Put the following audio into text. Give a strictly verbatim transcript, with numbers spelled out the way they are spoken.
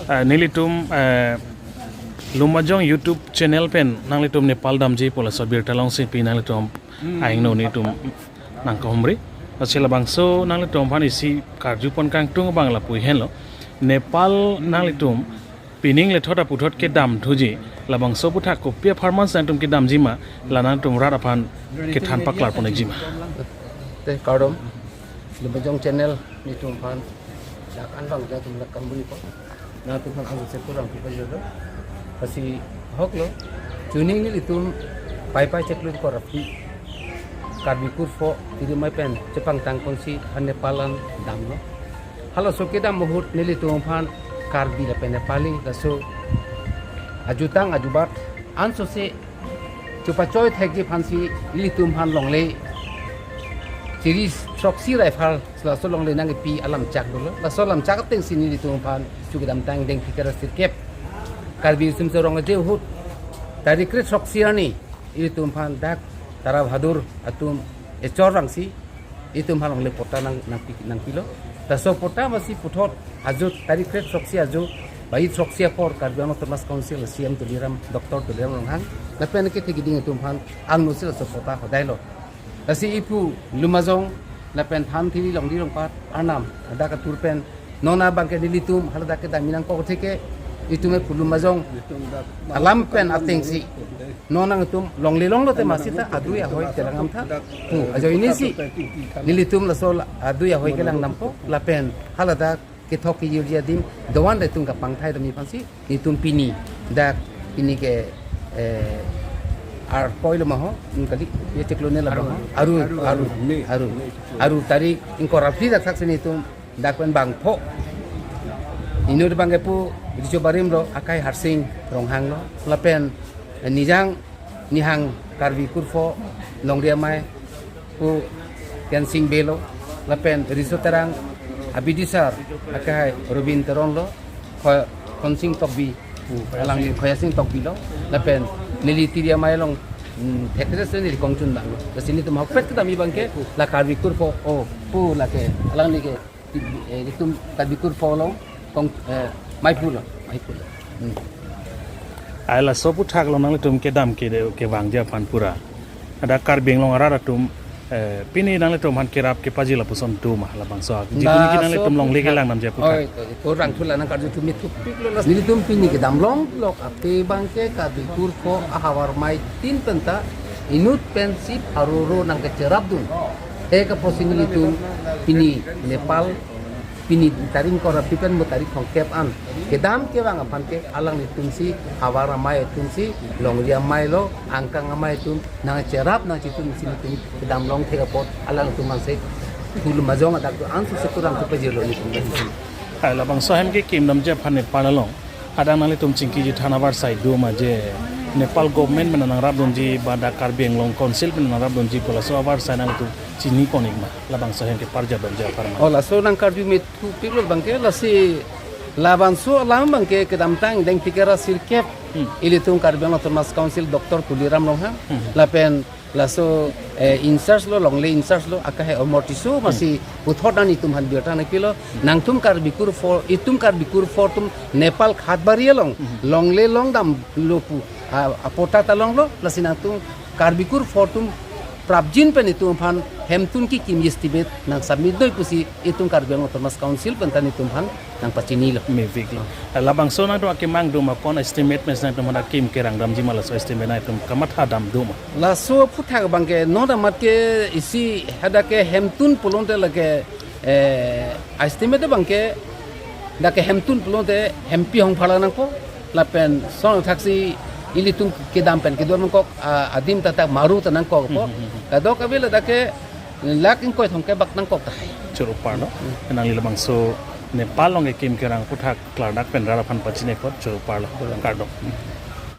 Ah, nelitum, eh, Lumajong YouTube channel pen nanglitum Nepal damji pu laso birta alongsi pi nanglitum aingno nelitum nangkahumri. Lasi labangso nanglitum aphan isi karjupon kangtung abang lapu henlo. Nepal nanglitum pining lethot aputhot kedam thuji. Labangso aputhak kopi apharman si nangtum kedamji ma, la nangtum rat aphan kethan paklarpon-ikji ma. Te kardom, Lumajong channel nelitum aphan dak anbang dak tum lak kambui ko. Nangtum aphan ang sekurang tu pajolo. Lasi hoklo. Chuning nelitum paipai cheklut ko rapi. Karbi kurpho tiri mai pen chepangtang konsi an Nepal an damlo. Halaso kedam ahut nelitum aphan Karbi lapen Nepali laso ajutang ajubat ansose chupachoi thekji aphansi nelitum aphan longle chiri throksi rifle laso longle nangkepi alamchak dolo. Laso alamchak atengsi nelitum aphan chukedamtang dengphikera sirkep Karbi Riso Nimso Rong Aje ahut tarik kre throksi arni nelitum aphan dak Tara Bahadur atum echor vangsi nelitum aphan longle pota nang, nangpi, nangpilo. Laso pota masi puthot ajo tarik kre throksi ajo, bai throksi apor Karbi Anglong Autonomous Council C M Tuliram, Doctor Tuliram Ronghang lapen kethe kiding atum aphan angno si laso pota hodailo. Lasi ipu Lumajong lapen than thiri longri longpat arnam adak atur pen non abangke nelitum haladak kedam nangkok theke itum ipu Lumajong alam pen atengsi non nangtum longle longlo te masi ta adui ahoi kelang damtha pu ajoinesi nelitum laso la-, adui ahoi kelang dampo lapen haladak kethok kejirji adim doan da itum kapangthai dam aphansi nelitum pini dak pini ke, eh, ar poilo ma ho, hmm, kali, ya cheklo ne la ba ho. Aru, aru, aru, aru tarik ingkoi ra phli dak thaksi nelitum dak pen bangpho. Inut abangke pu riso barim lo, akai Harsing Ronghang lo. Lapen, eh, nijang nihang Karbi kurpho longri amei pu Kensing Bey lo, lapen riso terang abidisar akai Robin Teron lo, Kho-, Khonsing Tokbi pu alangli Khoyasing Tokbi lo, lapen neli tiri amei along, hmm, thekre se neli kongchun abang lo. Lasi nelitum ahokpet kedamji abangke la Karbi kurpho o pu lake alangli ke, eh, itum Karbi kurpho along kong, eh, maiphu lo, maiphu lo. Hmm. Ai laso aputhak along nanglitum kedam kede kevangji aphan pura. Ada Karbi Anglong arat atum, eh, pini nanglitum aphan kerap kepajir lapuson do ma labangso. Jibun ki nanglitum longle kelang damji aputhak. Oi, kurang thula nangkarju thumi thupik lo. Nelitum pini kedam longlok ate abangke Karbi kurpho ahavar amei tin penta inut pensi pharo ro nangkecherapdun. Thek apotsi nelitum pini Nepal pini tarik ingkoi ra phli pen mo tarik thomkep an kedam kevang aphan ke alanglitumsi havar amei atumsi longri amei lo angkang amei atum nangcherap nangchitun si nelitum kedam long thek apot alanglitum ansi pu Lumajong adak do ansi sekurang tu pajirlo nelitum. Ai labangso ahem kekim damji aphan Nepal along adang nanglitum chingkiji than avarsai do ma je Nepal government pen nangrapdunji ba dak Karbi Anglong Council pen nangrapdunji pu laso avarsai nanglitum chinipon-ik ma labangso ahem keparjap damji apharman. Oh, laso nangkarju me thupik lo abangke lasi labangso alam abangke kedamtang dengphikera sirkep, hmm, ilitum Karbi Anglong Autonomous Council Doctor Tuliram Ronghang, hmm, lapen laso, eh, in charge lo, longle in charge lo, akai Omor Tisso, hmm, masi puthot nangtum aphan birta nangpilo, hmm, nangtum Karbi kurpho, itum Karbi kurpho atum Nepal khatbari along, hmm, longle longdamlo pu, ah, apota ta longlo, lasi nangtum Karbi kurpho atum prapjin pen itum aphan hemtun kekim estimate nangsubmit noi pusi itum Karbi Anglong Autonomous Council pen ta nelitum aphan nangpachinilo. Mevik lo. Labangso nangtum akemang do ma, kon estimate mes nangtum hadak kim kerang damji ma laso estimate nangtum kamatha dam do ma? Laso aputhak abangke non amat ke isi hadak ke hemtun pulote lake, eh, estimate abangke dak ke hemtun pulote hempi hongphala nangpo lapen son thaksi ilitum kedam pen kedo nangkok, ah, adim tatak maru ta nangkokpo. Hmm, hmm, hmm. Kadokave ladak ke lak ingkoi thomkep bak nangkok tahai. Choro parlo. Hmm. Nangli labangso Nepal along kekim kerang aputhak klardak pen rat aphan pachini apot choro parlo. Kardom.